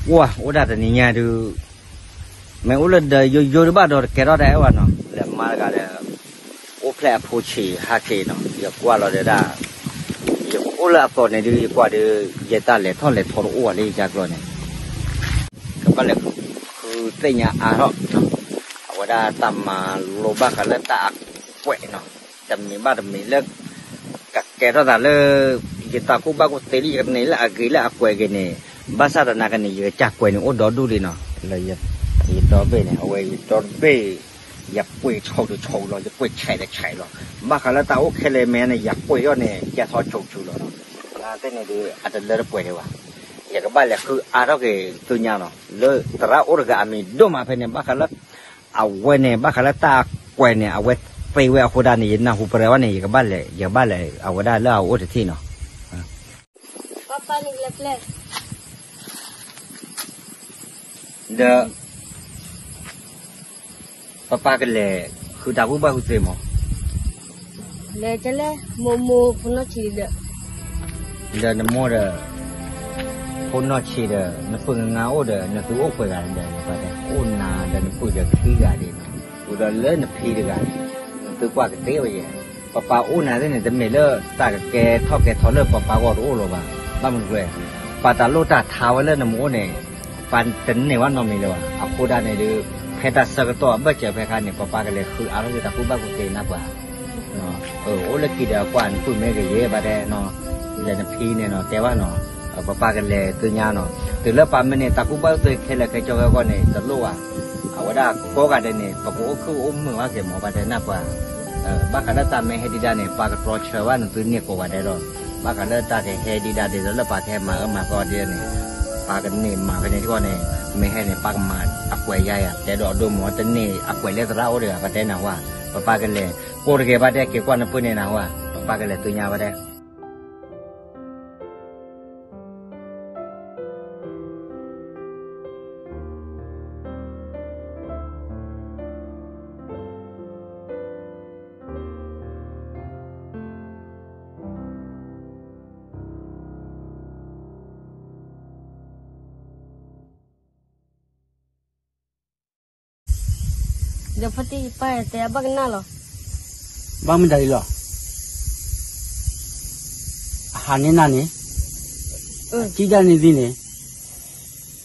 ကွၢ် အိၣ်ဒၣ်တနံၤညါဒုး မ့ၢ်အိၣ်လၢဒီးယိယိဒုးဘၣ်ဒီးတကဲထီၣ်တၢ်အဲၣ်ဝဲနီၤ, လဲၤမါတဂၤဒီး အိၣ်ဖျဲၣ်အဖိဆံးဟးက့ၤနီၤ, ယကွၢ်လီၤဒီးဒၣ် ယအိၣ်လၢအသီန့ၣ်ဒုး ယကွၢ်ဒီး ယတၢ်လဲၤထီၣ်လဲၤထီတအိၣ်ဘၣ်လၢယကါကျီန့ၣ်, ကဘၣ်လဲၤဃုသ့ၣ်ညါအါထီၣ်, အဝဲဒၣ်တၢ်မၤလိဘၣ်ဃးလၢတၢ်အကွဲးနီၤ, တမံၤဘၣ်တမံၤလၢ ကကဲထီၣ်သးလၢ ယတၢ်ကူၣ်ဘၣ်ကူၣ်သ့လၢယကန့ၢ်လၢအဂ့ၤလၢအကွဲးက့ၤန့ၣ်, ဘၣ်ဆၣ်သနာ်က့န့ၣ် ယကစၢ်ကွဲးန့ၣ်အိၣ်ဒီဒူၣ်လံနီၤ, လၢယဒီဘ့ၣ်န့ၣ် အဝဲယဒီဘ့ၣ် ယကွဲးဆူၣ်တဆူၣ်လီၤ, ယကွဲးဆဲးတဆဲးလီၤ, ဘၣ်ဃးလၢတၢ်အိၣ်ခဲလၢာ်မ့ၢ်န့ၣ် ယကွဲးအီၤန့ၣ် ကဲထီၣ်ဆူၣ်ဆူၣ်လီၤနီၤ, သနာ်က့န့ၣ်ဒုး အတလၢတပှဲၤဒံးဘၣ်, ယကဘၣ်လဲၤဃုအါထီၣ်က့ၤသုညါနီၤ, လၢသရၣ်အိၣ်တဂၤအမံၤဒိၣ်မးဖဲန့ၣ် ဘၣ်ဃးလၢ အဝဲန့ၣ် ဘၣ်ဃးလၢတၢ်ကွဲးန့ၣ် အဝဲသ့ဝဲအဃိဒၣ်န့ၣ် ယနၢ်ဟူပရၢဝဲန့ၣ် ယကဘၣ်လဲၤ ယကဘၣ်လဲၤ အဝဲဒၣ်လၢအအိၣ်တထံၣ်နီၤ, ဒီး ပပၢ်ကလဲၤ ဃုတၢ်ကူၣ်ဘၣ်ကူၣ်သ့မး, လဲၤကလဲၣ် မိၢ်မိၢ်ဖိနီၢ်ဆံးဒီး, ဒီးနမိၢ်ဒီး ဖိနီၢ်ဆံးဒီး နပုၢ်နငါအိၣ်ဒီး နသုအိၣ်ပှဲၤဂၤဒီး နပၢ်တဲ အိၣ်နၤဒီးနပုၢ်ဒီးခံဂၤဒံး, အိၣ်ဒီးလၢနဖံတဂၤန့ၣ်, နသုကွၢ်ကသ့ဝဲယဲ, ပပၢ်အိၣ်နၤသ့ၣ်န့ၣ် တမ့ၢ်လၢတၢ်ကကဲထီၣ်ကဲထီလၢပပၢ်ဂီၢ်တအိၣ်လၢၤဘၣ်, ဘၣ်မနုၤကျဲ, ပၢ်တၢ်လိၣ်တၢ်ထါဝဲလၢနမ့ၢ်အိၣ်န့ၣ် ပၢ်တန့ၢ်ဝဲနီတမံၤလၢၤဘၣ်, အဃိဒၣ်န့ၣ်ဒုး ဖဲတၢ်ဆၢကတီၢ်အဘၢၣ်စၢၤဖဲခါန့ၣ် ပပၢ်ကလဲၤဃုအါထီၣ်က့ၤတၢ်ကူၣ်ဘၣ်ကူၣ်သ့နၢ်ပှၤ, အိၣ်လၢခံဒီးကွၢ်နပုၢ်မ့ၢ်ဂ့ၤယဲဘၣ်တဲနီၤ, လဲၤနဖံန့ၣ်နီၤ တဲဘၣ်နီၤ, ပပၢ်ကလဲၤသ့ၣ်ညါနီၤ, တုၤလၢပၢ်မ့ၢ်န့ၣ် တၢ်ကူၣ်ဘၣ်ကူၣ်သ့ခဲလၢာ်ခဲဆ့ဝဲအဂီၢ်န့ၣ် တလိၣ်ဘၣ်, အဝဲဒၣ်ကိးဂၤဒဲးန့ၣ် ပကအိၣ်ခုၣ်အိၣ်မုာ်ဘၣ်က့ၤမး ပၢ်တဲနၢ်ပှၤ, ဘၣ်ဃးလၢတၢ်မ့ၢ်ဟဲဒံးဒၣ်န့ၣ် ပၢ်ကတြီဆၢဘၣ်နသုန့ၢ်ကိးဂၤဒဲးလီၤ, ဘၣ်ဃးလၢတၢ်ကဟဲဒံးဒၣ်ဒ်သိးလၢပၢ်ကဟဲမၤအၢမၤသီဒ်န့ၣ်, ပၢ်ကန့ၢ်မၤဖဲန့ၣ်တခီန့ၣ်, မ့ၢ်ဟဲန့ၣ် ပၢ်ကမၤအကွဲးယါယၤ တဲဒီးအဒိမ့ၢ် တန့ၢ်အကွဲးလၢသရၣ်အိၣ်တဂၤ ပၢ်တဲနၢ်ဟူဧါ, ပပၢ်ကလဲၤ ကိးတဂ့ၤ ပၢ်တဲက့ၤကွၢ်နပုၢ်န့ၣ်နၢ်ဟူဧါ, ပပၢ်ကလဲၤသ့ၣ်ညါဘၣ်တဲ ဒီးဖါတံၢ်ပၢ်တဲအဘၣ်ကနၣ်လီၤ, ဘၣ်မနုၤဒ်အံၤလီၤ, အဟးန့ၢ်နၤန့ၣ်, စံၣ်ဒၣ်န့ၣ်သံန့ၣ်,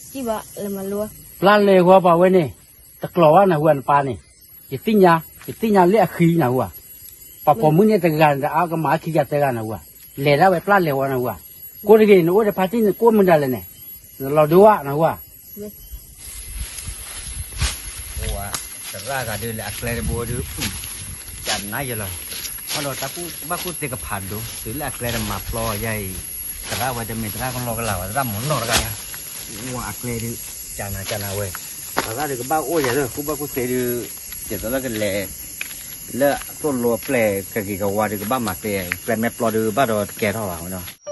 စံၣ်ဘၣ်လဲၤမၤလိ, ပျၢ်လဲၤဃီပှၤဝဲန့ၣ်, တကျိးဘၣ်နၢ်ဟူဧါနပၢ်န့ၣ်, ယသ့ၣ်ညါ, ယသ့ၣ်ညါလၢအဃံနၢ်ဟူဧါ, ပှၤပိာ်မုၣ်န့ၣ်တဂၤန့ၣ် တအါကမၤခံဂၤသၢဂၤနၢ်ဟူဧါ, လဲၤဒၣ်ဝဲပျၢ်လဲၤဃီနၢ်ဟူဧါ, ကိးတဂ့ၤ နအိၣ်ဒီးဖါတံၢ်န့ၣ် ကိးမနုၤလဲၣ်န့ၣ်, နလီၤဒိဝဲနၢ်ဟူဧါ သရၣ်ဂၤဒုးလၢအကျဲတဘိဒုး, ကနါယလီၤ, အဒီးတၢ်ကူၣ်ဘၣ်ကူၣ်သ့ကဖးဒိၣ် တုၤလၢအကျဲတမၤပျီယၤအံၤ, သရၣ်ဝဲတမ့ၢ်သရၣ်ကလီကလီဘၣ် သရၣ်မုၢ်နီၢ်တဂၤညါ, ဝဲအကျဲဒုး, ကနါကနါဝဲ, သရၣ်ဒုးကဘၣ်အိၣ်ယၤလၢကူၣ်ဘၣ်ကူၣ်သ့ဒုး, ဒ်သိးလၢကလဲၤ, လၢသိၣ်လိအပျဲၢ်ကဂ့ၤကဝါဒုးကဘၣ်မၤသ့, ကျဲမ့ၢ်ပျီဒုးဘၣ်ဒီးတကဲထီၣ်ဘၣ်ဝဲနီၤ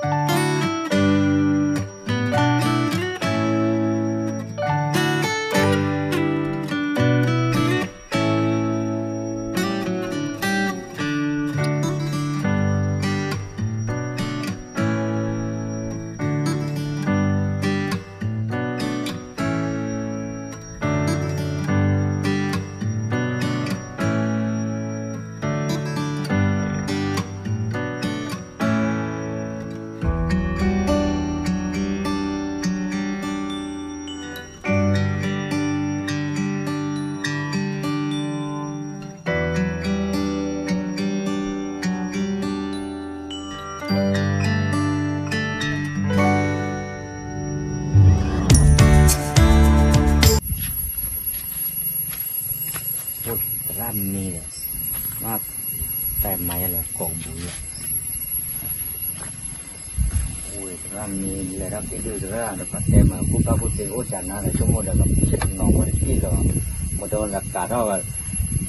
သရၣ်မံၤဒီး, မ့ၢ်တဲမၤယလဲၤကိးဘူးယဲ, သရၣ်မံၤလဲၤထီၣ်က့ၤဒုၣ်သရၣ်ဒီး ပှၤတဲမၤကူၣ်ဘၣ်ကူၣ်သ့အိၣ်ကနါဒီး ဆိကမိၣ်ဒီး ပနီၢ်ဝဲတက့ၢ်ဒီး, မ့ၢ်တလၢကးထီၣ်,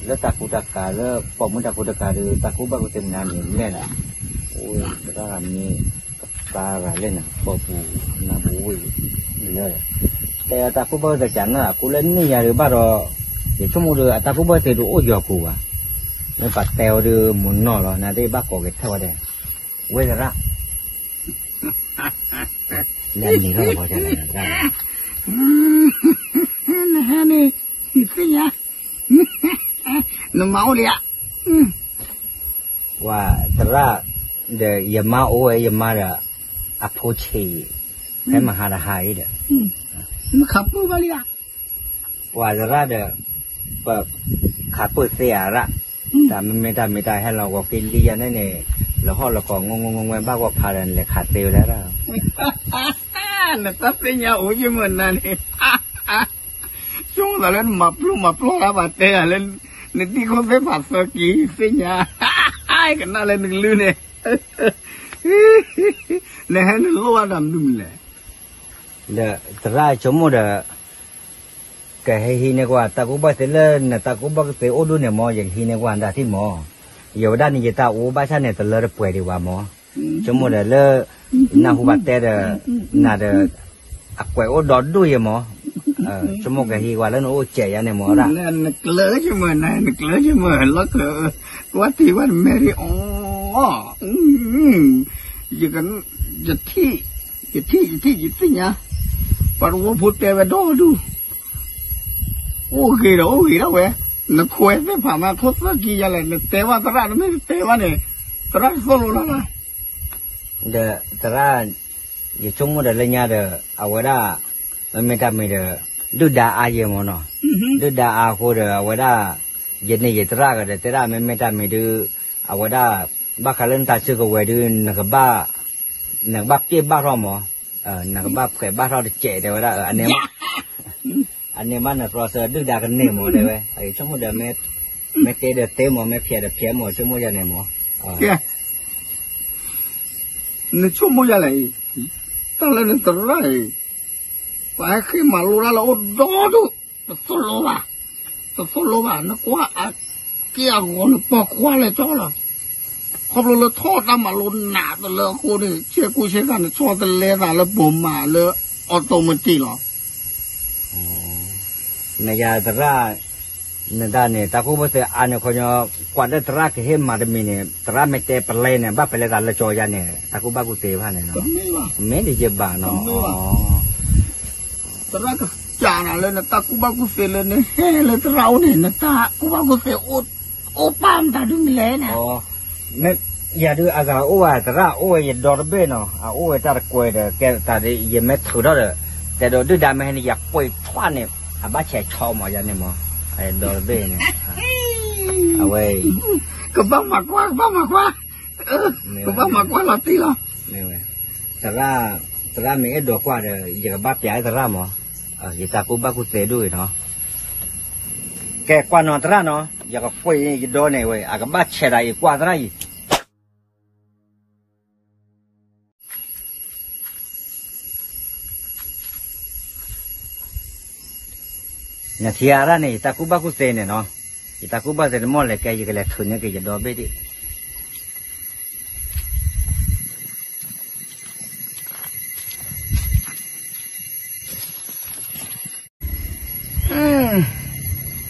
လၢတၢ်ကူတၢ်ကၤလၢပိာ်မုၣ်တၢ်ကူတၢ်ကၤဒီး တၢ်ကူၣ်ဘၣ်ကူၣ်သ့မနုၤန့ၣ်လဲၣ်နီၤ, သရၣ်မံၤ ကပၢ်ဂၤလဲၣ်န့ၣ် ပိာ်ပူၤနၢ်ပူၤဝ့ၢ်လၢ, တဲတၢ်ကူၣ်ဘၣ်ကူၣ်သ့ကနၣ် အကူလၢန့ၢ်ယၤဒုးဘၣ်ဒီး, ယဆိကမိၣ်ဒီးအတၢ်ကူၣ်ဘၣ်ကူၣ်သ့ဒုးအိၣ်ယီၤပူၤဘၣ်, မ့ၢ်ပှၤတဲအီၤဒုးမ့ၢ်နီၢ်လီၤ နသ့ၣ်ဘၣ်ကိးက့ၤထၢၣ်ဝဲဒၣ်, ဝဲသရၣ်, လၢအမံၤထီၣ်တဘီကနၣ်သရၣ်န့ၣ်, နဟဲန့ၣ် ယသ့ၣ်ညါ, နမါအိၣ်လံဧါ. ဝဲသရၣ်, ဒီးယမါအိၣ်ဝဲ ယမါဒီး အဖိဆံး, ဖဲမဟါတဟါအံၤဒီး, နခးပၢၢ်ဘၣ်လံဧါ. ပှၤသရၣ်ဒီး, ပခးပၢၢ်သ့ဧါရၣ်, တၢ်မ့မ့ၢ်တၢ်မ့ၢ်တၢ်ဟဲလီၤဂီၤက့ၤလံယၤန့ၣ်န့ၣ်, လၢဟီၣ်လၢကီၢ် ငိၢ်ငိၢ်ငိၢ်ငိၢ်ဘၣ်ဂီၢ်ဖးဒီး နလဲၤခးသ့ဝဲလဲၣ်. နတၢ်သ့ၣ်ညါအိၣ်ယမုၢ်နၤန့ၣ်, ဆိကမိၣ်သးလၢနမၤပျီမၤပျီတၢ်ဘၣ်တဲယၤလၢ, နတံၤခိၣ်သ့ၣ်ဖးသၢက့ၤသ့ၣ်ညါ, ကနၣ်လၢနကလုၢ်န့ၣ်, နဟဲနလိၣ်ဘၣ်တၢ်မနုၤမနုၤလဲၣ်. ဒီးသရၣ်ဆိကမိၣ်ဒီး, ကဟဲဟံးန့ၢ်ကွၢ် တၢ်ကူၣ်ဘၣ်ကူၣ်သ့လၢနတၢ်ကူၣ်ဘၣ်ကူၣ်သ့အိၣ်ဒိၣ်န့ၣ်မၢ် ယကဟံးန့ၢ်ကွၢ်ဒၣ်ထံၣ်မၢ်, ယဝဲဒၣ်န့ၣ် ယတၢ်အိၣ်ဘၣ်ဆၣ်န့ၣ် တလၢတပှဲၤဒံးဘၣ်မၢ်, ဆိကမိၣ်ဒီးလၢ, နၢ်ဟူဘၣ်တဲဒီး, နၤဒီး, အကွဲးအိၣ်ဒီဒိၣ်ယဲမၢ်, ဆိကမိၣ်ကဟံးကွၢ်လၢနအိၣ်စဲးယါန့ၣ်မၢ်ဒၣ်, နကျၢၤယမုၢ်နၤ နကျၢၤယမုၢ် လီၤကျၢၤ, ကွၢ်ထံကွၢ်တမဲရံအီၤ, ယထံၣ်, ယထံၣ်ယသ့ၣ်ညါ, ပှၤတဝီဖိတဲဝဲဒီဒူၣ်, အိၣ်ဂ့ၤဒီးအိၣ်ဂ့ၤဒၣ်ဝဲ, နခွဲးသ့ၣ်ဖးမး ခိၣ်သၢကံယၤလဲၣ် နတဲဘၣ်သရၣ် နမ့ၢ်တတဲဘၣ်န့ၣ်, သရၣ်တသိၣ်လိလၢ်လၢ်, ဒီးသရၣ်, ယဆိကမိၣ်ဒီးလၢညါဒီး အဝဲဒၣ်, မ့မ့ၢ်တၢ်မ့ၢ်ဒီး, ဒုၣ်ဒါအါယဲမၢ်နီၤ, ဒုၣ်ဒါအါအဃိဒီးအဝဲဒၣ်, ယန့ၢ်ယသရၣ်ကဒီးတဲဒၣ်မ့မ့ၢ်တၢ်မ့ၢ်ဒုး, အဝဲဒၣ်, ဘၣ်ဃးလၢနတၢ်စုကဝဲၤဒုး နကဘၣ်, နကဘၣ်ပျဲၢ်ဘၣ်ထီၣ်မၢ်, နကဘၣ်ဖှဲးဘၣ်ထီၣ်တစဲးတဲဝဲဒၣ်, အန့ၣ်မး, အန့ၣ်မးနတြီဆၢဒုၣ်ဒါကန့ၢ်မၢ်တဲဝဲ, ဆိကမိၣ်ဒီး, မ့ၢ်တဲဒီးတဲမၢ် မ့ၢ်ဖျဲးဒီးဖျဲးမၢ် ဆိကမိၣ်ယၤန့ၣ်မၢ်, ကဲ, နဆိကမိၣ်ယၤလဲၣ်အံၤ, တၢ်လၢနသရၣ်အံၤ, ပှၤဟဲဃ့မၤလိတၢ်လၢအိၣ်ဒီဒူၣ်, တသိၣ်လိဘၣ်, တသိၣ်လိဘၣ် နကွၢ်အက့ၢ်အဂီၤ နပၢၤကွၢ်လဲၤကၠီလီၤ, ခီဖျိလၢထီၣ်တၢ်မၤလိနးတလၢအဃိန့ၣ် ဆဲးကူဆဲးကၤန့ၣ် ဆီတလဲသးလၢဘိးမးလၢ automatic လီၤ. မ့ၢ်ယၤသရၣ်, နဒၣ်န့ၣ် တၢ်ကူၣ်ဘၣ်ကူၣ်သ့အါန့ၣ်ခီညီ, ကွၢ်ဒီးသရၣ်ကဟ့ၣ်မၤတမံၤန့ၣ် သရၣ်မ့ၢ်တဲပလဲန့ၣ် ဘၣ်ပလဲသးလၢကၠီယါန့ၣ် တၢ်ကူၣ်ဘၣ်ကူၣ်သ့ဘၣ်န့ၣ်နီၤ, မ့ၢ်ဒ်ယဘၣ်နီၤ, သရၣ်ကစၢ်နၤလၢနတၢ်ကူၣ်ဘၣ်ကူၣ်သ့လၢနဟဲလၢသရၣ်အိၣ်န့ၣ် နတၢ်ကူၣ်ဘၣ်ကူၣ်သ့အိၣ်, အိၣ်ပာ်မတၤဒုမလဲၣ်န့ၣ် မ့ၢ်ယၤဒုးအဂၤအိၣ်ဝဲ သရၣ်အိၣ်ဝဲယဒီတဘ့ၣ်နီၤ, အအိၣ်ဝဲတၢ်တကွဲးဒီး ကဲတၢ်ဒ်ယမ့ၢ်ထုးထီၣ်ဒီး, တဲဒီးဒုၣ်ဒါမ့ၢ်ဟဲန့ၣ် ယကွဲးထွးန့ၣ်, အဘၣ်ဆဲးဆီမးယၤန့ၣ်မး, ယဒီတဘ့ၣ်န့ၣ်, အဝဲ, ကဘၣ်မၤကွၢ် ကဘၣ်မၤကွၢ်, ကဘၣ်မၤကွၢ်လီၤတံၢ်လီၤ, မ့ၢ်ဝဲ, သရၣ်, သရၣ်မ့ၢ်အဲၣ်ဒိးကွၢ်ဒီး ယကဘၣ်ပျးသရၣ်မး, ယတၢ်ကူၣ်ဘၣ်ကူၣ်သ့ဒိၣ်အံၤနီၤ ကဲကွၢ်နီၤသရၣ်နီၤ, ယကကွဲးယဒီန့ၣ်ဝဲ အကဘၣ်ဆဲးဒၣ်အံၤကွၢ်သရၣ်အံၤ, နထံၣ်အရၣ်န့ၣ် ယတၢ်ကူၣ်ဘၣ်ကူၣ်သ့န့ၣ်နီၤ, ယတၢ်ကူၣ်ဘၣ်သ့တမီၢ်လဲၣ်ကဲ ယကလဲၤထုးန့ၢ်က့ၤယဒီဘ့ၣ်ဒၣ်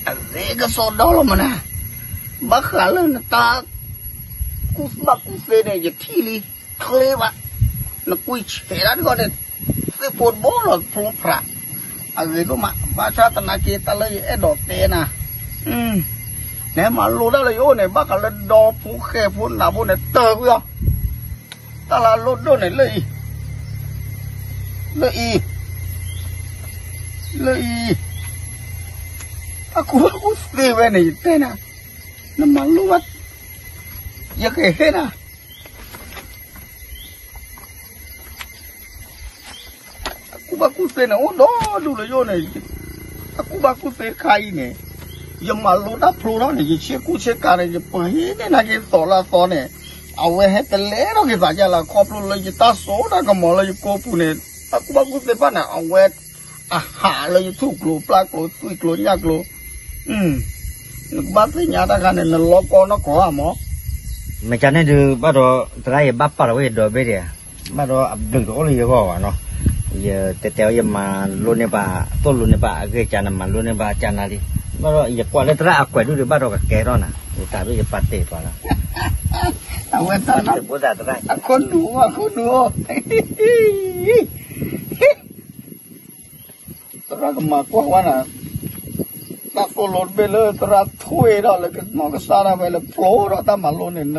အဂ့ၤကစီဒီလီၤမနၤ, ဘၣ်ဃးလၢနတၢ်ကူၣ်ဘၣ်ကူၣ်သ့န့ၣ် ယထံၣ်လံ, ချ့ဘၣ်, နကွံာ်ဆဲးဒၣ်တဂီၢ်န့ၣ်, သ့ၣ်ဖိတဘိလီၤဖျိဖျး, အဂ့ၤဒိၣ်မး ဘၣ်ဆၣ်သနာ်က့တၢ်လၢယအဲၣ်ဒိးတဲနၤ, နဟဲမၤလိတၢ်လၢယအိၣ်န့ၣ် ဘၣ်ဃးလၢဒီဖိဃဲဖိနးဖိန့ၣ် တၢ်ကွံာ်အီၤ တၢ်လၢအလိၣ်ဒိၣ်န့ၣ် လၢအံၤ, လၢအံၤ, လၢအံၤ, တၢ်ကူၣ်ဘၣ်ကူၣ်သ့ဝဲန့ၣ် ယတဲနၤ, နမၤလိဘၣ်, ယကဟ့ၣ်နၤ, တၢ်ကူၣ်ဘၣ်ကူၣ်သ့န့ၣ် အိၣ်ဒီဒူၣ်လၢယအိၣ်န့ၣ်, တၢ်ကူၣ်ဘၣ်ကူၣ်သ့တခါအံၤန့ၣ်, ယမၤလိတၢ်ဖျိထီၣ်န့ၣ် ယဆ့ကူဆ့ကၤန့ၣ် ယပှၤဟ့ၣ်န့ၢ်နၤက့ၤသီးလၢအသီန့ၣ်, အဝဲဟဲတလဲထီၣ်က့ၤသးယါလၢ ခီဖျိလၢယတၢ်စိတၢ်ကမီၤလၢယကိာ်ပူၤန့ၣ်, တၢ်ကူၣ်ဘၣ်ကူၣ်သ့ဘၣ်န့ၣ် အဝဲ အဟးလၢယထူၣ်ကျိၤပျၢ်ကျိၤသွံၣ်ကျိၤညၣ်ကျိၤ, နကဘၣ်သ့ၣ်ညါတၢ်ခါန့ၣ် နလီၤကီနီၢ်ကီၢ်ဧါမး, မ့ၢ်ကန့ၣ်ဒုးဘၣ်ဒီး သရၣ်ယဘၣ်ပာ်လီၤဝဲယဒီဘ့ၣ်ဒၣ်, ဘၣ်ဒီးအဘျုးတအိၣ်လၢယဂီၢ်ဘၣ်နီၤ, ယတဲတဲဝဲယမၤလိန့ၢ်ဘၣ် သိၣ်လိန့ၢ်ဘၣ်အဂ့ၢ်ကနၤ မၤလိန့ၢ်ဘၣ်ကနၤလံ, ဘၣ်ဒီးယကွၢ်လၢသရၣ်အကွဲးဒုးဒီး ဘၣ်ဒီးကကဲထီၣ်နၤ ယတၢ်ဒုးယပာ်တ့ၢ်ပှၤလီၤ, အဝဲတၢ်ဘိသးသရၣ် အခိၣ်နူာ်အိၣ် အခိၣ်နူာ်အိၣ် သရၣ်ကမၤကွၢ်ဝဲနၤ, တၢ်သိၣ်လိတဘ့ၣ်လၢသရၣ်ထွဲထီၣ်လၢကနီၢ်ကစၢ်ဒၣ်ဝဲလၢဖျိထီၣ်တၢ်မၤလိန့ၣ် န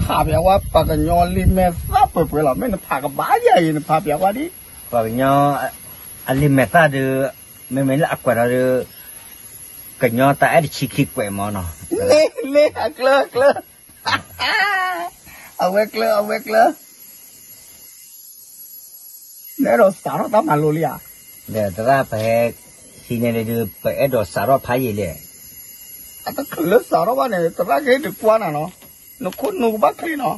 ဖးပၠးဝဲပှၤကညီလံာ်မဲာ်သၣ်ပှဲၤပှဲၤလီၤ. မ့ၢ်နဖးကဘၣ်ယၤအံၤ နဖးပၠးဝဲဒ် ပှၤကညီအလံာ်မဲာ်သၣ်ဒီး မ့မ့ၢ်လၢအကွဲးဒီး ကညီတၢ်အဲၣ်တဆံခံကွဲးမၢ်နီၤ. လ့ လ့ အကျၢၤ အကျၢၤ, အဝဲကျၢၤ အဝဲကျၢၤ နအဲၣ်ဒိးစးထီၣ်တၢ်မၤလိလံဧါ. ဒီးသရၣ်ပဟဲ ဟံးန့ၢ်ဒုး ပအဲၣ်ဒိးစးထီၣ်ဖးယံာ်လံ. အတချုးလၢစးထီၣ်ဘၣ်န့ၣ် သရၣ်ကဟ့ၣ်ဒုးကွၢ်နၤနီၤ, နခိၣ်နူာ်ကဘၣ်ချ့နီၤ.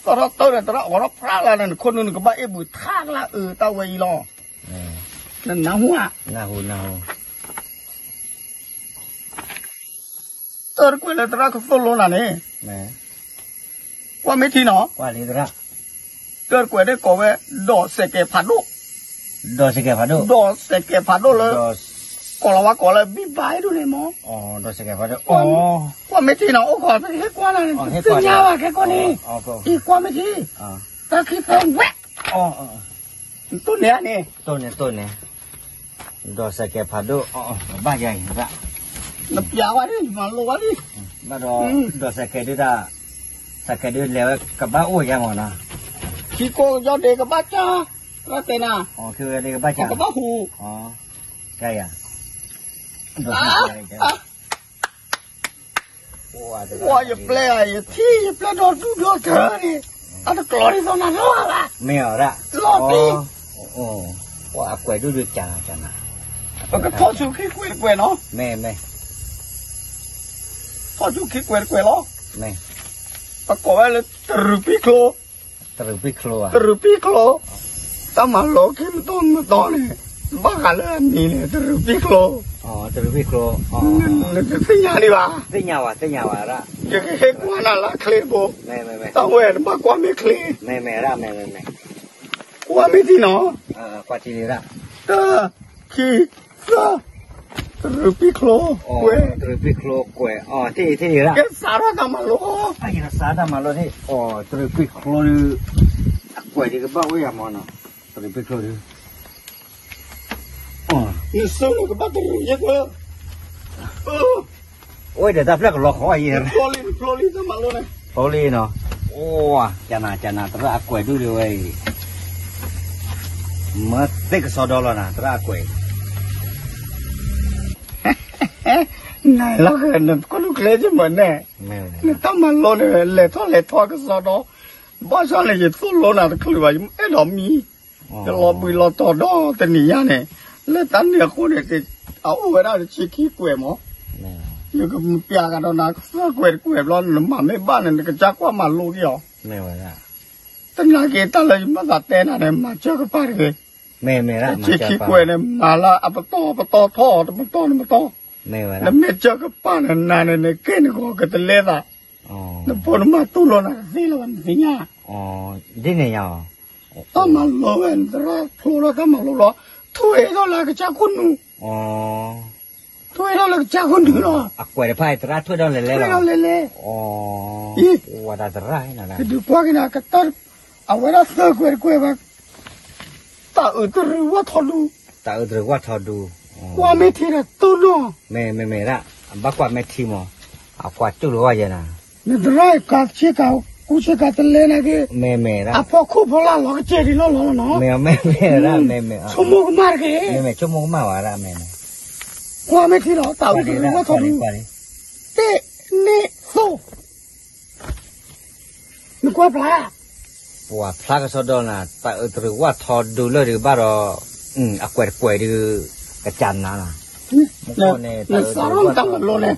စးထီၣ်တၢၢ်န့ၣ် သရၣ်အိးထီၣ်ဖျါလၢ်န့ၣ် နခိၣ်နူာ်နကဘၣ်အ့ၣ်ဘုးထါကလၢအအၢတၢ်ဝဲအံၤလီၤ. နနၢ်ဟူဧါ. တၢ်တကွဲးလၢသရၣ်ကသိၣ်လိနၤန့ၣ် ကွၢ်မ့ၢ်ထံနီၤ, တၢ်တကွဲးဒ်ကိးဝဲ ဒီးစဲးကဲးဖးဒိၣ်, ဒီးစဲးကဲးဖးဒိၣ်, ဒီးစဲးကဲးဖးဒိၣ်လၢ ကိးလီၤဝဲကိးလၢ ဘံၣ်ဘါအံၤဒ်န့ၣ်မၢ်, ဒီးစဲးကဲးဖးဒိၣ်, ကွၢ်မ့ၢ်ထံနီၤ အိၣ်ခိးသ့ၣ်ဟ့ၣ်ကွၢ်နၤန့ၣ် သ့ၣ်ညါဘၣ်ခဲကိာ်န့ၣ်, အံၤကွၢ်မ့ၢ်ထံ, သၢခံသၢဝဲ, တိၢ်န့ၣ်ဧါန့ၣ်, တိၢ်န့ၣ် တိၢ်န့ၣ်, ဒီးစဲးကဲးဖးဒိၣ်, ဘၣ်ယၤအံၤ, နပျးဝဲဒ် နမၤလိဝဲဒ်, ဘၣ်ဒီး, ဒီးစဲးကဲးဒ်တၢ်, စဲးကဲးဒ်လဲၤဝဲကဘၣ်အိၣ်ယါမၢ်နီၤ, ခံကိးကယီဒ့ကဘၣ်ကၢ်, သရၣ်တဲနၤ, ခံကိးကယီဒ့ကဘၣ်ကၢ်, ကဘၣ်ဟူး, ကယၤ ကွၢ်ယပျဲၢ်ဧါ ယထံၣ်ယပျဲၢ်ဒီဒူၣ်ဒီထၢန့ၣ်, အတကျီၤဒ်သိးနၤလီၤဘၣ်, မ့ၢ်အီၤဒၣ်, လီၤတံၢ်, ကွၢ်အကွဲးဒူၣ်ဒုးကၢ်နၤကၢ်နၤ, ပကထီၣ်ဆူခံကွဲးတကွဲးနီၤ, မ့ၢ်မ့ၢ်, ထီၣ်ဆူခံကွဲးတကွဲးလီၤ, မ့ၢ်, ပကိးဝဲလၢတရူးပံၣ်ချိ, တရူးပံၣ်ချိ, တရူးပံၣ်ချိ, တၢ်မၤလိခံမတီၢ်မတီၢ်န့ၣ်, ဘၣ်ဃးလၢအမံၤန့ၣ် တရူးပံၣ်ချိ, တရူးပံၣ်ချိ, နတသ့ၣ်ညါဒံးဘၣ်, သ့ၣ်ညါဝဲ, သ့ၣ်ညါဝဲဒၣ်, ယကဟ့ၣ်ကွၢ်နၤလၢအချ့တဘိ, တၢ်ဝဲနဘၣ်ကွၢ်မ့ၢ်ချ့, မ့ၢ်မ့ၢ်ဒၣ်, မ့ၢ်မ့ၢ်မ့ၢ်, ကွၢ်မ့ၢ်ထံနီၤ, ကွၢ်ထံလံဒၣ်, တၢ်, ခံ, သၢ, တရူးပံၣ်ချိ, ကွဲး, တရူးပံၣ်ချိကွဲး, ထံၣ်ထံၣ်လံဒၣ်, ကဲစးထီၣ်တၢ်မၤလိ, စးထီၣ်တၢ်မၤလိန့ၣ်, တရူးပံၣ်ချိဒုး, အကွဲးဒုးကဘၣ်အိၣ်ယၤမၢ်နီၤ, တရူးပံၣ်ချိဒုး နစုန့ၣ်ကဘၣ်တရူးယဲကွၢ်, အိၣ်ဒီးတၢ်ဖျၢၣ်ကလီခီအံၤ, ဖျိလံ, ဖျိလံ, ဖျိလံနီၤ, အိၣ်, ကနၤကနၤ သရၣ်အကွဲးဒူၣ်ဒံးဝဲအံၤ, မ့ၢ်သ့ၣ်ကစီဒီလီၤနၤ သရၣ်အကွဲး နလီၤဃဲၤ နတကိၣ်ဒူၣ်ကျဲယမၤနဲၣ်, နတၢ်မၤလိန့ၣ် လဲၤထီၣ်လဲၤထီကစီဒီ, ဘၣ်ဆၣ်န့ၣ် ယသိၣ်လိနၤတချုးဘၣ် ယအဲၣ်ဒိးမံ, ယလီၤဘှံးလီၤတီၤဒီတနံၤညါန့ၣ်, လၢတၢ်န့ၣ်အဃိန့ၣ် အအိၣ်ဝဲဒၣ်တဆံခံကွဲးမး, ယကပျးကဒီးနၤသၢကွဲးတကွဲးဘျီ နမၤမ့ၢ်ဘၣ်န့ၣ် နကစၢ်ကွၢ်မၤလိက့ၤအီၤ, တနာ်က့ၤတၢ်လၢယမၤသးတဲနၤန့ၣ် မၤစၢၤကပၤတဂ့ၤ, တဆံခံကွဲးန့ၣ် မၤလၢအပတီၢ်ပတီၢ်ထီၣ်အီၤတပတီၢ်နပတီၢ်, နမ့ၢ်စၢၤကပၤန့ၣ် နၤန့ၣ် နက့ၢ်နဂီၤကတလဲသး, နဖိနမါတူၢ်လိာ်နၤတသ့လၢၤဘၣ် နသ့ၣ်ညါ, ဒ်န့ၣ်ညါ, တၢ်မၤလိဝဲ နသရၣ်ဖျိလီၤတၢ်မၤလိလီၤ, ထွဲထီၣ်လၢကစၢ်ခိၣ်နူာ်, ထွဲထီၣ်လၢကစၢ်ခိၣ်နူာ်လီၤ, အကွဲးတဖၣ်အံၤ သရၣ်ထွဲထီၣ်လဲၤလဲၤလီၤ, လဲၤလဲၤ, အံၤ, ဝဲဒၣ်သရၣ်, ကဒုးကွၢ်က့ၤနၤ ကတၢၢ်, အဝဲဒၣ်သၢကွဲးတကွဲးဝဲ တၢ်အုးတရူးဝၣ်ထီဒူ, တၢ်အုးတရူးဝၣ်ထီဒူ, ကွၢ်မ့ၢ်ထံဒီးတူၢ်နီၢ်, မ့ၢ်မ့ၢ်မ့ၢ်ဒၣ်, အဘၣ်ကွၢ်မ့ၢ်ထံမး, အကွၢ်ကၠိၣ်လီၤဝဲယဲနၤ, နသရၣ်ကၤဆ့ကၤ, ကူဆ့ကၤတလဲနာ်က့, မ့ၢ်မ့ၢ်ဒၣ်, အဖီခိၣ်ဖီလာ်လီၤကစဲးဒံးလီၤလီၤလီၤနီၤ, မ့ၢ်မ့ၢ်မ့ၢ်ဒၣ်, မ့ၢ်မ့ၢ်, ဆိကမိၣ်ကမၣ်တက့ၢ်, မ့ၢ်မ့ၢ်ဆိကမိၣ်ကမၣ်ဝဲဒၣ်, မ့ၢ်မ့ၢ်, ကွၢ်မ့ၢ်ထံလီၤ တၢ်အုးတရူးဝၣ်ထီဒူ, တ့ၢ်, န့ၣ်, သိၣ် နကွၢ်ဖျါ, ပှၤဖျါကစီဒီနၤ တၢ်အုးတရူးဝၣ်ထီဒူလၢဒုးဘၣ်ဒီး, အကွဲးတကွဲးဒုး, ကစၢ်နၤလီၤ, နစးထီၣ်နတၢ်မၤလိန့ၣ်,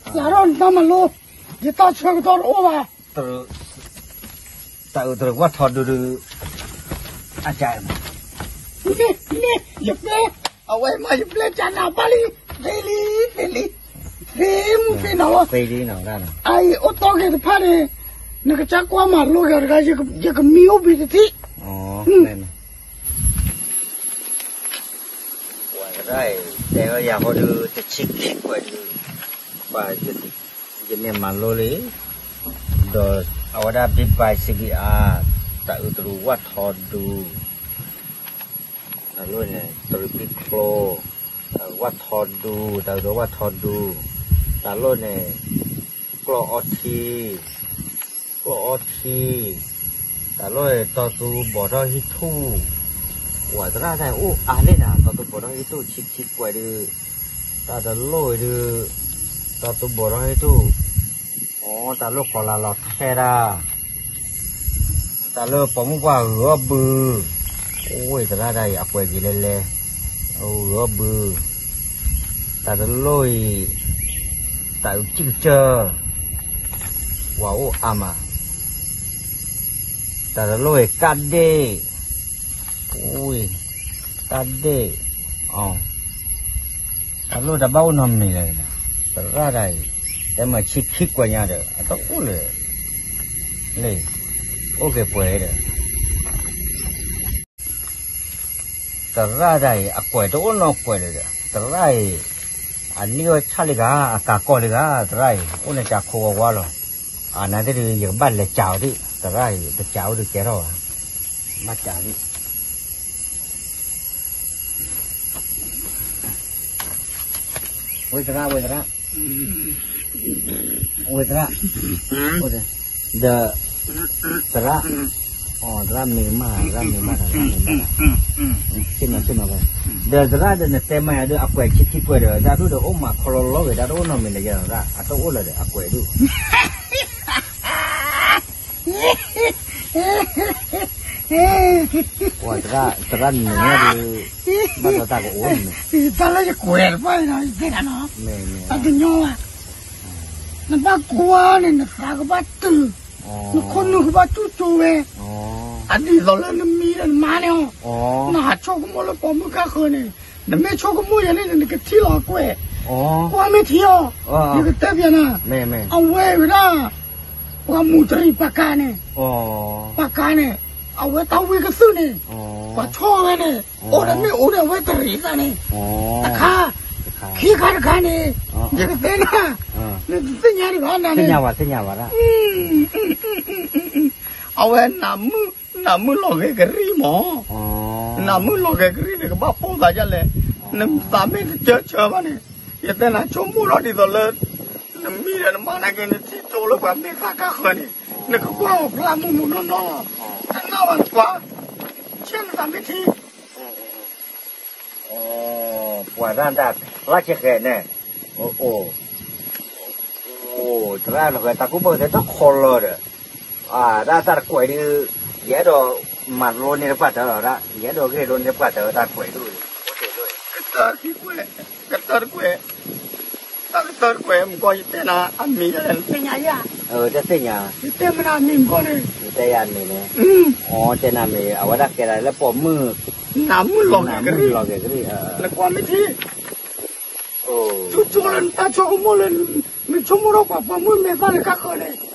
စးထီၣ်နတၢ်မၤလိ, ယတၢ်ဆၢကတီၢ်တအိၣ်ဘၣ်, တၢ်အုးတရူးဝၣ်ထီဒူဒုး, အကၢ်, ယပျဲ, အဝဲမးယပျဲကၢ်နၤဘၣ်လံ, သ့လံ, သ့လံ, သ့မုၢ်သ့နီၤလီၤ, အအံၤအိၣ်တီၢ်က့ၤတဖၣ်န့ၣ်, နကစၢ်ကွၢ်မၤလိက့ၤတဂၤ, ယကမံအိၣ်ဘှံးတထံၣ်, ပှၤသရၣ်အံၤ တဲဝဲယၤဃီဒုး တဆံခံကွဲးဒုး, ပှၤ, ယမ့ၢ်မၤလိလံ, ဒီးအဝဲဒၣ် ဘံၣ်ဘါစံးဘံၣ်အါ, တၢ်အုးတရူးဝၣ်ထီဒူ တၢ်လိၣ်န့ၣ် တရံးပံချိ, တၢ်ဝၣ်ထီဒူ, တၢ်ဝၣ်ထီဒူ, တၢ်လိၣ်န့ၣ် ကျီၢ်အီထံ, ကျီၢ်အီထံ, တၢ်လိၣ်တီသူဘီၣ်ထီၣ်ဟံၣ်ထူၣ်, ဝဲသရၣ်တၢ်အိၣ်အါန့ၢ်နၤ တီသူဘီၣ်ထီၣ်ဟံၣ်ထူၣ် ဆံခံကွဲးဒုး, တၢ်တလိၣ်အံၤဒုး, တီသူဘီၣ်ထီၣ်ဟံၣ်ထူၣ်, အိ တၢ်လိၣ်ကီၤလၤလီၤခဲဒၣ် တၢ်လၢပိာ်မုၣ်ပှၢ်ဂုၤအီၣ်ဘု, အိၣ်သရၣ်တၢ်အံၤ အကွဲးက့ၤလဲၤလဲၤ, ဂုၤအီၣ်ဘု, တၢ်တလိၣ်အံၤ, တၢ်အုးကံၢ်ကစၢၢ်, ပှၤအိၣ်အါမး, တၢ်တလိၣ်အံၤ ကၣ်ဒ့ၣ်, အိၣ်, ကၣ်ဒ့ၣ်, တၢ်လိၣ်တၢ်ဘၣ်အိၣ်နီတမံၤလဲၣ်, သရၣ်တၢ်အံၤ, တဲမၤဆံခံကွဲးညါဒီး အတအိၣ်လၢၤ လၢ, အိၣ်က့ၤပှဲၤဒီး သရၣ်တၢ်အံၤ အကွဲးတအိၣ်နီတကွဲးလၢၤဒီး သရၣ်အံၤ, အလံၣ်အီၣ်ဆၣ်လံဂၤ အကၤကီၢ်လံဂၤ သရၣ်အံၤ အိၣ်န့ၣ်တၢ်ခိဝါဝါလီၤ, အနာ်သ့ၣ်ဒုး ယကဘၣ်လဲၤကးအီၤဒုး သရၣ်အံၤ တကးအိၣ်ဒုးကဲထီၣ်ဘၣ်, ဘၣ်ကးဒုး ဝဲသရၣ် ဝဲသရၣ်, ဝဲသရၣ်, ဒီး, သရၣ်, အသရၣ်မ့ၢ်မး သရၣ်မ့ၢ်မးတၢ် သရၣ်မ့ၢ်မးတၢ်, ဆ့ၣ်နီၤဆ့ၣ်နီၤဝဲ, ဒီးသရၣ်ဒီးနတဲမၤယၤဒုး အကွဲးဆံခံကွဲးဒီး တၢ်ဒိၣ်ဒီးအိၣ်မးခီလီလီဂ့ၤ တၢ်တအိၣ်နီတမံၤလၢၤယဲလီၤ အတအိၣ်လၢၤဒီး အကွဲးဒုး ပှၤသရၣ်န့ၣ်ဒုး, ဘၣ်ဒီးတၢ်ကအိၣ်န့ၣ်, တၢ်လၢယကွဲးတဖၣ်အံၤနီၤ ယတဲဒၣ်နီၤ, တညီဘၣ်, နဘၣ်ကွၢ်န့ၣ် နသးကဘၣ်တုၤ, နခိၣ်နူာ်ကဘၣ်တူၢ်တူၢ်ဝဲ, အဒ်သိးလၢနမံဒီးနမါန့ၣ်အီၤ, နဟးဆိကမိၣ်လၢပိာ်မုၣ်ကါဃၢၤန့ၣ်, နမ့ၢ်ဆိကမိၣ်ယၤန့ၣ် နကထံၣ်လီၤအကွဲး, ကွၢ်မ့ၢ်ထံအီၤ, ယကတဲပျးနၤ, အဝဲဝဲဒၣ် ပှၤမူတရံးပှၤကါန့ၣ်, ပှၤကါန့ၣ်, အဝဲတၢ်ဝံကသုၣ်န့ၣ်, ပှၤဆီၣ်ဝဲန့ၣ်, အိၣ်ဒီးမ့ၣ်အူန့ၣ် အဝဲတရံးသးန့ၣ်, တခါ, ခံခါတခါန့ၣ်, ယကတဲနၤ, နတသ့ၣ်ညါဒံးဘၣ်နၤန့ၣ်, အဝဲ နၤမုၣ်လီၤဂဲၤကရံၣ်မး, နၤမုၣ်လီၤဂဲၤကရံၣ်န့ၣ် ကဘၣ်ပိာ်သးဒ်လဲၣ်, နသးမ့ၢ်တဆၢဆၢဘၣ်န့ၣ်, ယတဲနၤဆိကမိၣ်ထီၣ်ဒ်သိးလၢ နမံဒီးနမါနာ်က့ နထံၣ်ကၠိလၢပှၤမ့ၢ်သးကါဃၢၤန့ၣ်, နကကွၢ်အီၤဖျါမုၢ်မုၢ်နီၢ်နီၢ်လီၤ, တနာ်ဘၣ်နကွၢ်, ဆဲးနသးမ့ၢ်ထံ ပှၤတၢ်တၢ်ဖျါဆဲးဃဲၤန့ၣ်, အိၣ်, သရၣ်လီၤဂဲၤတၢ်ကူၣ်ဘၣ်သ့ၣ်တခီလီၤဒီး, တၢ်တၢ်တကွဲးဒုး, ယအဲၣ်ဒိးမၤလိန့ၢ်တပှၢ်တၢၢ်လီၤဒၣ်, ယအဲၣ်ဒိးဂ့ၢ်လိန့ၢ်တပှၢ်တၢၢ်တၢ်ကွဲးဒုး, ကတၢၢ်တကွဲး, ကတၢၢ်တကွဲး, တၢ်ကတၢၢ်တကွဲး မုၢ်ကီၢ် ယတဲနၤ အမံၤဒ်လဲၣ် နသ့ၣ်ညါယၤ, တသ့ၣ်ညါ, ယတဲမနုၤအမံၤမုၢ်ကီၢ်န့ၣ်, ယတဲယၤမံၤန့ၣ်, အတဲနၤမံၤ အဝဲဒၣ်ကဲဒၣ်လၢပိာ်မုၣ်, နၤမုၣ်လီၤဂဲၤကရံၣ်, နကွၢ်မ့ၢ်ထံ, ကၠိကၠိလၢနတၢ်ဆိကမိၣ်လၢ, နဆိကမိၣ်ထီၣ်ပှၤပိာ်မုၣ်မ့ၢ်သၣ်လၢကါဃၢၤန့ၣ်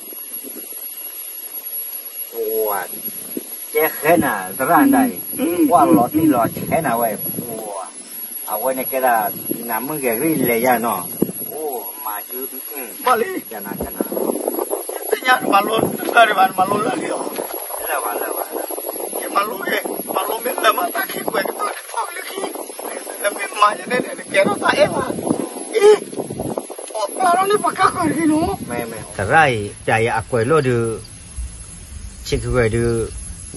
ကဲဃဲနၤ သရၣ်ဒၣ်အံၤ, ကွၢ်လီၤတံၢ်လီၤဆဲးနၤဝဲ, အဝဲန့ၣ်ကဲဒၣ် နၤမုၣ်ဂဲၤကရံၣ်လဲၤယၤနီၤ, အိၣ်မၤစု, ဘၣ်လံ, ကနၤကနၤ, သ့ၣ်ညါနမၤလိတၢ်ဒံးဘၣ် နမၤလိလၢာ်လံအီၤ, လၢာ်ဘၣ်လၢာ်ဘၣ်, ယမၤလိ, မၤလိမ့ၢ်လၢမၤတၢ်ခံကွဲးကတၢၢ်ကထီၣ်ကလၢခံ, နမ့ၢ်မၤယၤန့ၣ် နကဲထီၣ်တၢ်အဲၣ်ဘၣ်, အံၤ, ပှၤပျၢ်ထီၣ်န့ၣ်ပှၤကါဃၢၤတဂ့ၤနီၤ, သရၣ်အံၤ ပျးယၤအကွဲးလိၣ်ဒုး ဆံးကွဲးဒုး,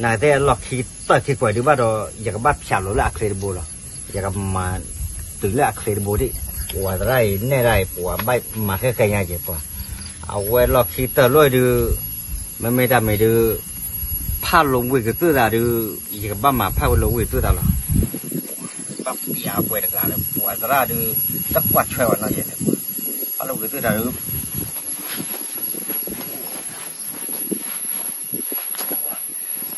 နသ့ၣ်အလီၢ်ခံတၢၢ်ခံကွဲးဒုးဘၣ်ဒီး ယကဘၣ်ဖျါလိာ်လၢအချ့တဘိလီၤ, ယကမၤတုၤလၢအချ့တဘိဒံး, ပှၤသရၣ်အံၤနဲၣ်ဒၣ်အံၤ ပှၤဘၣ်မၤဃဲဃဲညါက့ၤပှၤ, အဝဲလီၢ်ခံတၢၢ်လိၣ်ဒုး, မ့မ့ၢ်တၢ်မံၤဒုး, ဖးလိာ်ဝံၤကသုၣ်သးဒုး, ယကဘၣ်မၤဖးဝဲလိာ်ဝံၤကသုၣ်သးလီၤ, ဘၣ်ပျးအကွဲးတဂၤလၢပှၤသရၣ်ဒုး, တကွၢ်ထွဲဝဲနီၤယဲန့ၣ်, ဖးလိာ်ဝံၤကသုၣ်သးဒုး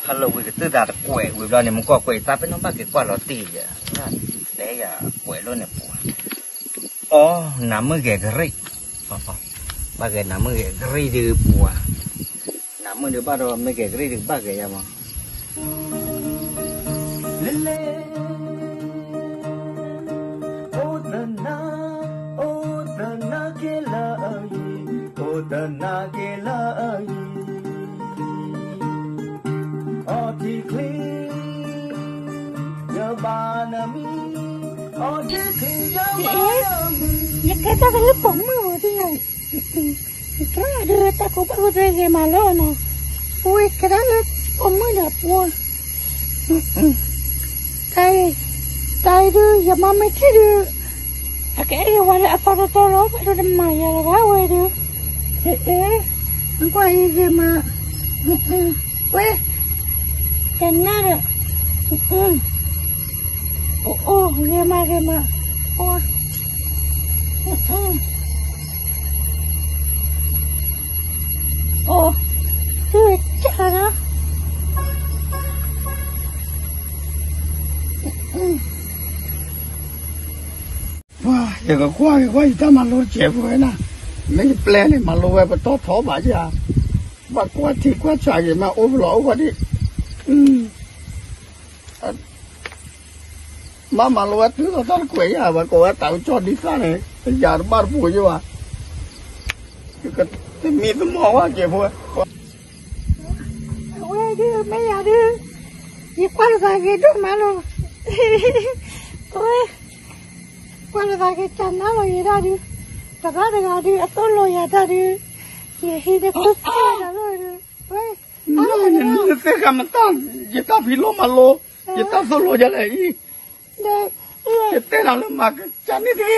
ဖးလိာ်ဝံၤကသုၣ်သးတကွဲးဝံၤဘျီန့ၣ် မုၢ်ကီၢ်ကွဲးယသးပ့ၤနီၣ်ဘၣ်က့ၤကွၢ်လီၤတံၢ်ယဲ, တဲယၤကွဲးလိၣ်န့ၣ်ပှၤ, အီ နၤမုၣ်ဂဲၤကရံၣ်, ဘၣ်ဂဲၤနၤမုၣ်ဂဲၤကရံၣ်ဒုးပှၤ, နၤမုၣ်ဒုးဘၣ်ဒီးမ့ၢ်ဂဲၤကရံၣ်ဒုးကဘၣ်ဂဲၤယၤမး လဲၤလဲၤ, အိၣ်သနၢ်, အိၣ်သနၢ်က့ၤလၢအယံၤ, အိၣ်သနၢ်က့ၤလၢအယံၤ, အီထံချ့, ယ ပၢ်နမံၤ, ယကဲတၢ်ကလၢပိာ်မုၣ်မတၤ, ယကဲတၢ်ကလၢပိာ်မုၣ်မတၤဂ့ၤမးလီၤနီၤ, ပဝဲကဲတၢ်လၢပိာ်မုၣ်ဒီးပှၤ, တၢ်အံၤ, တၢ်အံၤဒုး ယမါမ့ၢ်ထံၣ်ဒုး, အကအဲၣ်ဝဲလၢအသီတတီလီၤ, ဘၣ်ဒိတမၤယၤလၢၤဘၣ်ဝဲဒုး, အ့, နကွၢ်အံၤဂ့ၤမး, ဝဲ, ကနၣ်ဒီး, အိၣ်, ဂ့ၤမးဂ့ၤမး, အိၣ်, အိၣ်, သုဝဲကၢ်ဒီး ယကကွၢ်က့ၤကွၢ်ယတၢ်မၤလိတစဲးဖိဝဲဒၣ်, မ့ၢ်ယပျဲန့ၣ် မၤလိဝဲပတီၢ်ထီဘၣ်ယၤ, ဘၣ်ကွၢ်ထံကွၢ်ဆးက့ၤမး အိၣ်ဖျိအိၣ်ဝဲဒၣ်, မ့ၢ်မၤလိဝဲတုၤလီၤတၢ်တကွဲးယၤ ဘၣ်ကိးဝဲတၢ်ကစီၣ်ဒ်သၣ်န့ၣ် ယၤတဘၣ်တပူၤယဘၣ်, တမံၤတမီၢ်ဝဲက့ၤဖိဝဲ အဝဲဒုးမ့ၢ်ယၤဒုး, ယကွၢ်လိာ်သးဂ့ၤဒိၣ်မးလီၤ, အဝဲ, ကွၢ်လိာ်သးဂ့ၤကနၣ်လီၤယဲဒၣ်ဒုး, သရၣ်တဂၤဒုး အသိၣ်လိယၤတၢ်ဒုး, ယဟံးန့ၢ်ခိၣ်သၣ်တၢ်လီၤဒုး, ဝဲ, နသ့ၣ်ဃာ်မတၢ်, ယတၢ်ဖံးလိမၤလိ, ယတၢ်သိၣ်လိဒ်လဲၣ်အံၤ ယတဲနၤလၢမၤကစၢ်န့ၣ်တဂ့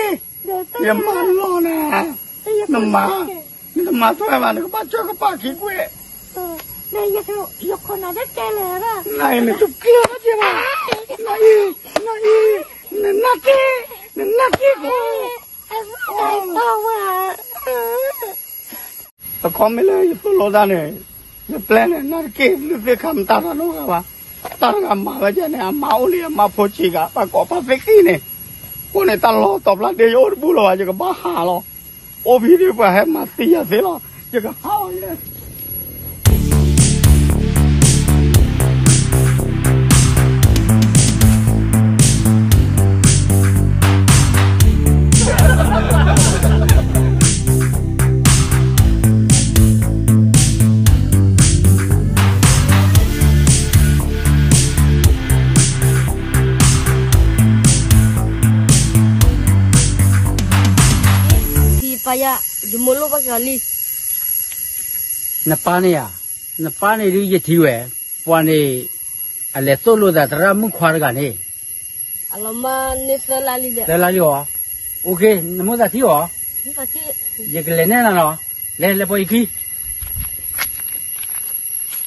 ၤ, ယမၤလီၤနၤ, နမၤ, နတမၤထွဲဘၣ် နကဘၣ်ကၢကပၣ်ခံကွဲၢ်, နအံၤနတကျၢၤဘၣ်က့ၤဘၣ်, နအံၤ, နအံၤ, နနၢ်က့, နနၢ်က့, အခီမ့ၢ်လၢယသိၣ်လိတၢ်န့ၣ်, ယပျဲန့ၣ် နၢ်တက့ၢ် သုသ့ၣ်ခါမတၤတၢ်နီတဂၤဘၣ်, တၢ်တဂၤမၤဝဲဒ်န့ၣ် အမါအိၣ်လံအမါဖိဆံးဂၤ ဘၣ်ကိးပၢ်သ့ၣ်ဃံန့ၣ်, အဃိန့ၣ် တၢ်လီၤတီၤဖျါဒ့ယအိၣ်တဘူၣ်လၢၤဘၣ် ယကဘၣ်ဟးလီၤ, အိၣ်ဖဲဒၣ်ပှၤဟဲမၤသံယၤသ့လီၤ ယကဟးလီၤယဲ ထံပၢ်ယၤ, ယမိၢ်လိၣ်ဘၣ်က့ၤအီၤလံ. နပၢ်န့ၣ်ဧါ, နပၢ်န့ၣ်ဒုးယထံၣ်ဝဲ, ပှၤန့ၣ်, အလဲၤသိၣ်လိသးသရၣ်မုၣ်ခွါတဂၤန့ၣ်, အလီၤမၢ်န့ၢ်သၢလါလံဒီး, သၢလါလံဧါ, အိၣ်ခ့, နမိၣ်သးထံဧါ, ယကလဲၤနဲၣ်နၤလီၤ, လဲၤလဲၤပိာ်ယခံ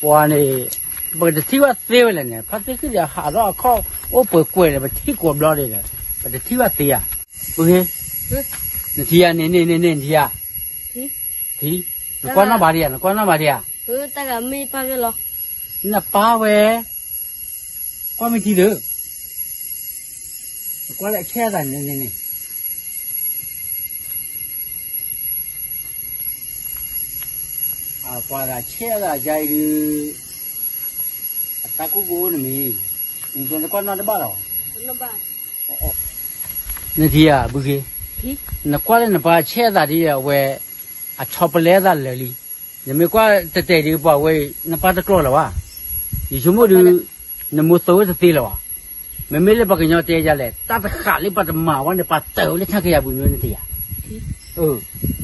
ပှၤန့ၣ်, ပကတထံၣ်ဘၣ်သ့ဝဲလဲၣ်န့ၣ် ဖါသ့ၣ်ဃံဒီးဟးထီၣ်အခီၣ်အိၣ်ပှဲၤကွဲးဒီး ပထံၣ်ကိးဘျီဒံးဒီး, ပတထံၣ်ဘၣ်သ့ဧါ, ပဟ့, နထံၣ်ဧါ န့ၣ်န့ၣ်န့ၣ်န့ၣ် နထံၣ်ဧါ, ထံ, နကွၢ်နီၣ်ဘၣ်ဒံးဧါ နကွၢ်နီၣ်ဘၣ်ဒံးဧါ, တၢ်ဂၤမ့ၢ်ပၢ်ဝဲလီၤ, နပၢ်ဝဲ, ကွၢ်မ့ၢ်ထံဒုး, နကွၢ်လၢအဆဲးသးန့ၣ်န့ၣ်န့ၣ် အကွၢ်သးဆဲးသးယါအံၤဒုး, အတၢ်ကူၣ်ကအိၣ်န့ၣ်မ့ၢ်, နကွၢ်နီၣ်တဘၣ်လီၤ, နထံၣ်ဧါ ဘုခ့, နကွၢ်လၢနပၢ်ဆဲးသးဒ်အဝဲ, အဆီပလဲသးလၢာ်လံ, နမ့ၢ်ကွၢ်တဲာ်တဲာ်ဒ်ပှၤဝဲအံၤ နပၢ်တကျိၤလၢၤဘၣ်, ယဆိကမိၣ်ဒုး, နမိၢ်သိဝဲတသ့လၢၤဘၣ်, မ့မ့ၢ်လၢပှၤကညီတဲယၤလဲၣ် တၢ်တဃာ်လၢပှၤတမၤဝဲန့ၣ် ပှၤတၢၢ်ဝဲလၢဆၣ်ကယၤပူၤန့ၣ်နထံၣ်ဧါ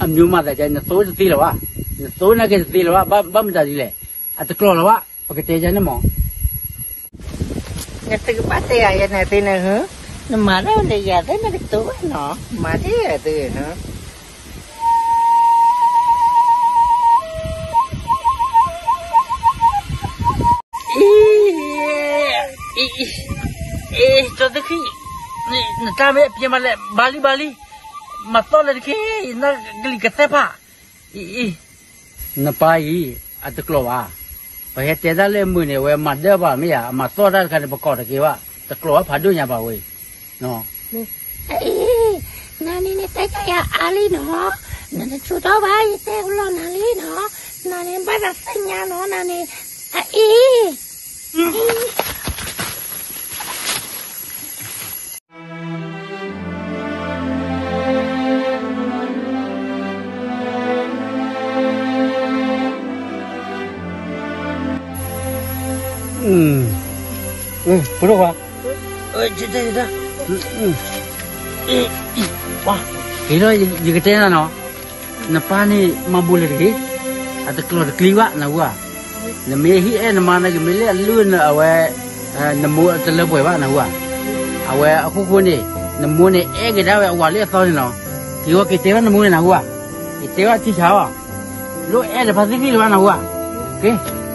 အမျိုးမးသးဒ် နသိတသ့လၢၤဘၣ်, နသိနာ်က့တသ့လၢၤဘၣ်, ဘၣ်မတၤဒ်လဲၣ်, အတကျိၤလၢၤဘၣ်, ပကတဲယၤန့ၣ်မး, နသုကဘၣ်တဲယၤယဲန့ၣ်သ့န့ၣ်, နမၤတၢ်လၢယၤသ့န့ၣ်ကတိၤဘၣ်နီၤ, မၤဒ်ယၤသ့, အံၤ, အံၤ, အံၤ, ကၠီသ့ၣ်ခံ, နတၢ်မ့ၢ်အပျဲၢ်မးလဲၣ်, ဘၣ်လံဘၣ်လံ, မၤသီၣ်လၢတက့ၢ်, နကလံၤကသဲၣ်ဖး, အံၤ, အံၤ, နပၢ်အံၤ, အတကျိၤဘၣ်, ပဟဲတဲတၢ်လၢအမုာ်န့ၣ် အဝဲမၤဒၢၣ်ဘၣ်မ့ၢ်ဧါ, အမၤသီၣ်တၢ်တခါန့ၣ် ပကိးတက့ၢ်ဘၣ်, တကျိၤဘၣ်ဖးဒိၣ်ညါဘၣ်ဝဲ အံၤ, နၤန့ၣ်နတဲကယၤအါလံနီၤ, နတဆိးထီၣ်ဘၣ် ယတဲကလီၤနၤလံနီၤ, နၤန့ၣ်ဘၣ်သးသ့ၣ်ညါနီၤ, နၤန့ၣ်, အံၤ, ပဒိၣ်ခွါ, တဲတဲတဲ, က့ၤလီၤ ယကတဲနၤနီၤ, နပၢ်န့ၣ်မၤဘူးလၢၤတဂ့ၤ, အတကျိၤတကျံဘၣ်နၢ်ဟူဧါ, နမ့ၢ်ဟံးအဲၣ်နမါန့ၣ် ကမ့ၢ်လၢအလုၢ်နအဝဲ, နမိၢ်တလၢပှဲၤဘၣ်နၢ်ဟူဧါ, အဝဲအခိၣ်ဃိန့ၣ်, နမိၢ်န့ၣ်အဲၣ်က့ၤဒၣ်ဝဲအဝၤလၢအသီန့ၣ်နီၤ, က့ၤဝဲက့ၤတဲဘၣ်နမိၢ်န့ၣ်နၢ်ဟူဧါ, က့ၤတဲဘၣ်ထံဆးအီၤ, လိၣ်အဲၣ်လၢဖါသံသံလၢၤဘၣ်နၢ်ဟူဧါ, က့ၤ